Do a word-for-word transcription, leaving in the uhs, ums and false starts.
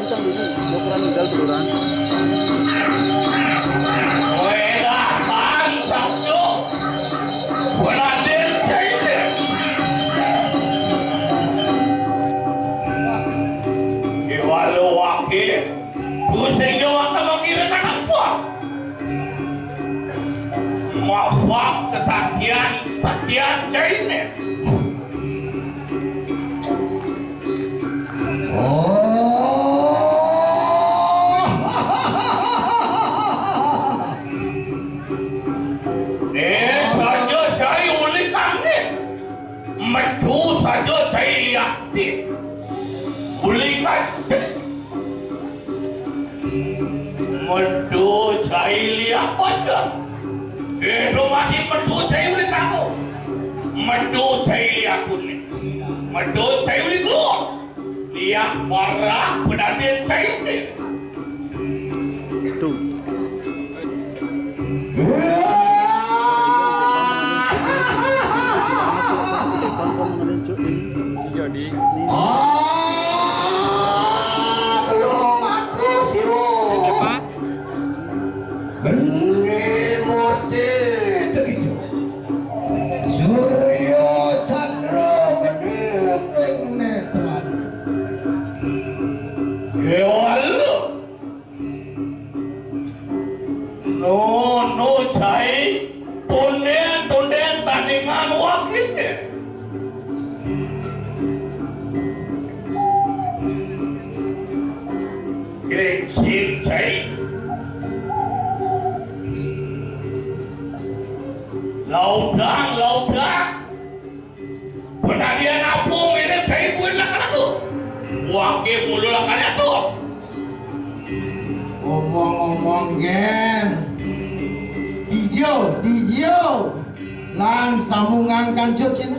Sang dulu, mau kurang tinggal duluran. Wélah, Bang Sabdo. Raden Saide. Iwalo wake. Tusing yo waka makira kanapa? Mafak kesaktian, saktian Saide. Oh. Eh, saja cai uli kangge. Metu saja cai liati. Uli kangge. Metu cai liat aja. Itu masih metu cai uli kamu. Metu cai liat kuning. Metu cai uli keluar. Liat warah pedadin cai uli. Tuh. Jadi. Ah, belum aku siru. Geni murti tegijo. Surya Chandra geni ring netran. Kewala. No, no, cai. Tunden, tunden tandingan wakilnya. Kering sip, cai. Laudang, laudang. Penadian apung ini cai buin lakan atuh. Wakil mulu lakan atuh. Omong-omong, Gen. Dijo, dijo. Lan sambungan kancut cina.